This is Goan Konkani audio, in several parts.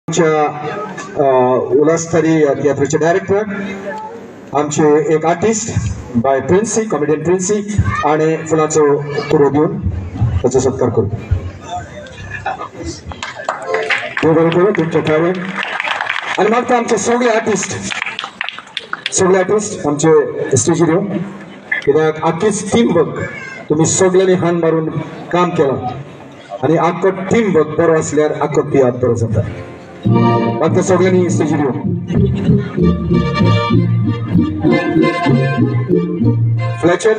आमच्या उल्हासथरी थिएटरचे डायरेक्टर, आमचे एक आर्टिस्ट बाय प्रिन्सी, कॉमेडियन प्रिन्सी आणि फुलाचो तुरो दिवन ताचो सत्कार करू. देव बरें करूं तुमच्या ठावे. आनी मागता आमचे सगळे आर्टिस्ट, सगळे आर्टिस्ट आमचे स्टेजीर येवन, कित्याक आख्खीच टीम वर्क, तुमी सगळ्यांनी हान मारून काम केलां आनी आख्खो टीम वर्क बरो आसल्यार आख्खो तियात्र बरो जाता. मागता सगळ्यांनी स्टेजीर येवन. फ्लॅचर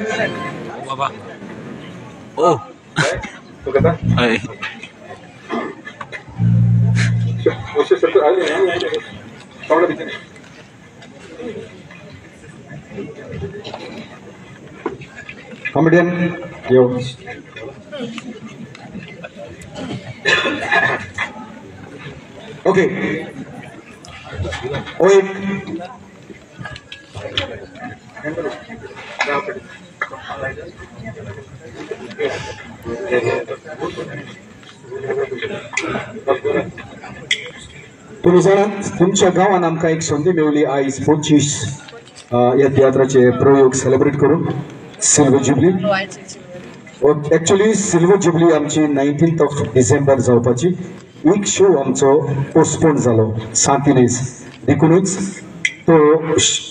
बाबा ओ तू कथा हय कॉमेडियन यो. ओके, ओ एक तुम्ही जाणात तुमच्या गांवान आमकां एक संदी मेवली आयज 25 ह्या तियात्राचे प्रयोग सेलिब्रेट करून silver jubilee. Actually silver jubilee आमची 19th of December जावपाची. एक शो आमचो पोस्टपोन जालो 7 दीस, देखूनच तो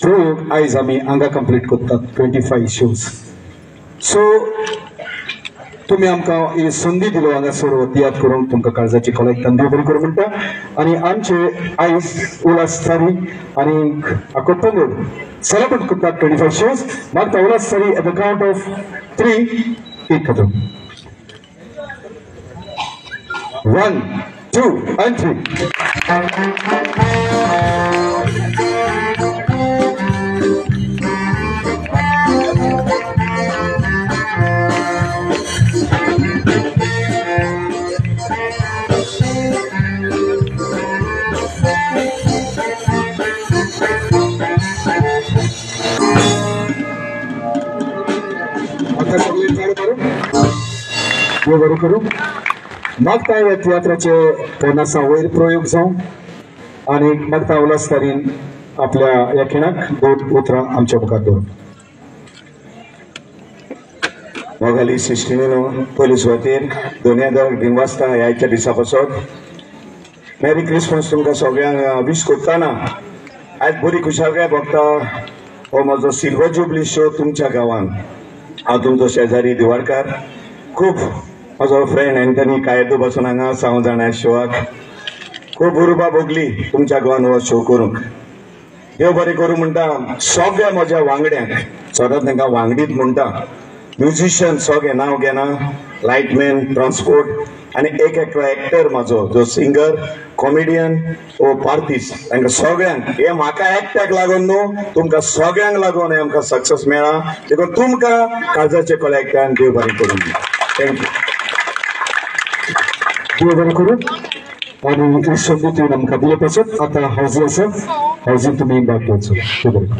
प्रयोग आयज आमी हांगा कंप्लीट करतात 25 शोज. सो तुमी आमकां ही संदी दिलो हांगासर तियात्र करूंक, तुमकां काळजाची कलेक्टान देव बरें करूं म्हणटा. आनी आमचे आयज उल्हासथरी आनी आखो पंगड सेलिब्रेट करतात 25 शोज. मागता उल्हासथरी at the count of 3 एक खतम. 1 2 and 3. आता सगळे चालू करू, देव बरें करूं. मागता ह्या तियात्राचे 50 वयर प्रयोग जावं आनी मागता उल्हासथरीन आपल्या ह्या खिणाक 2 उतरां आमच्या मुखार दवरून. मोगाली सिस्टिनीनो पयले सुवातेर दोनयादार दिनवासता ह्या आयच्या दिसा पासत मॅरी क्रिसमस तुमकां सगळ्यांक वीश करतना आयज बरी खुशालकाय भोगता. हो म्हजो सिल्वर जुबली शो तुमच्या गांवांत. हांव तुमचो शेजारी दिवारकार, खूब म्हजो फ्रेंड एंथनी कायदो बसून हांगा आसा. हांव जाणा शोआक खूब उर्बा भोगली तुमच्या गोवान हो शो करूंक. देव बरें करूं म्हणटा सगळ्या म्हज्या वांगड्यांक, सदांच तांकां वांगडीत म्हणटा, म्युजिशियन सगळे नांव घेना, लायटमॅन, ट्रान्सपोर्ट आनी एक एकलो एक्टर म्हाजो जो सिंगर, कॉमेडियन ओ पार्तीस, तांकां सगळ्यांक हें म्हाका एकट्याक लागून न्हू, तुमकां सगळ्यांक लागून हें आमकां सक्सेस मेळ्ळा. देखून तुमकां काळजाचे कलेक्टान देव बरें करूं. Thank you. देव बरें करूं. आनी ही संदी तुवें आमकां दिले पासत आतां हावजी आसा, हावजीन तुमी भाग घेवचो. देव बरें करूं.